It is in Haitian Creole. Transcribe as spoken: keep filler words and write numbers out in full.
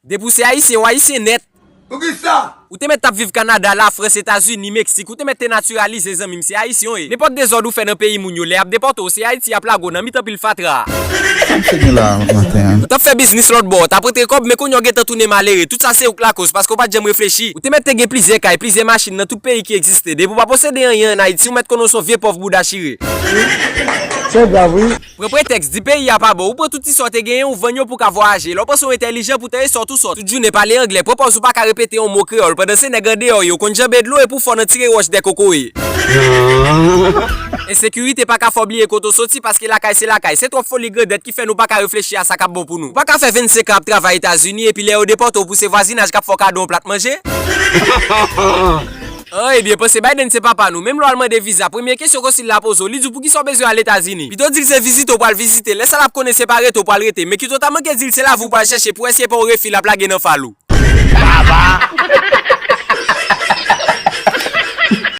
Depi w se ayisyen, w ayisyen nèt. Poukisa? Ou te mèt t ap viv Kanada, Lafrans, Etazini, Meksik, ou te mèt te natiralize, zanmi m, se ayisyen w ye. Nenpòt dezòd ou fè nan peyi moun yo, lè y ap depòte w, se Ayiti y ap lage w nan mitan pil fatra. Sa m fè gen la maten an? Ou t ap fè biznis lòt bò, w t ap rantre kòb, men kounye a w gentan tounen malere. Tout sa se ou k lakoz, paske w pa t janm reflechi. Ou te mèt te gen plizyè kay, plizyè machin nan tout peyi ki egziste. Depi w pa posede anyen ann Ayiti, ou mèt konnen w se yon vye pòv bouda chire. Se grav, wi. Pran pretèks, di peyi a pa bon, ou pran tout ti sa w te genyen, ou vann yo pou w ka vwayaje. Lè w panse w entèlijan, poutan e sòt ou sòt. Tout jounen pale anglè, pran pòz ou pa ka repete yon mo kreyòl, pandan se nèg andeyò yo konn janbe dlo epi w fò nan tire wòch dè kokoye. Ensekirite pa ka fè w bliye kote w soti, paske lakay se lakay. Se twòp foli grandèt ki fè nou pa ka reflechi a sa k ap bon pou nou. Ou pa ka fè vennsenk an ap travay Etazini, epi lè yo depòte w pou se vwazinaj k ap fè w kado yon plat manje. An, ebyen, panse Biden se papa nou. Menm lè w al mande viza, premye kesyon konsil la poze w, li di w poukisa w bezwen al Etazini. Pito di l se vizite w pral vizite. Lè sa l ap konnen se pa rete w pral rete. Men kite w ta manke di l se lavi w pral chèche pou wè si e pa yon refi l ap lage nan fal ou.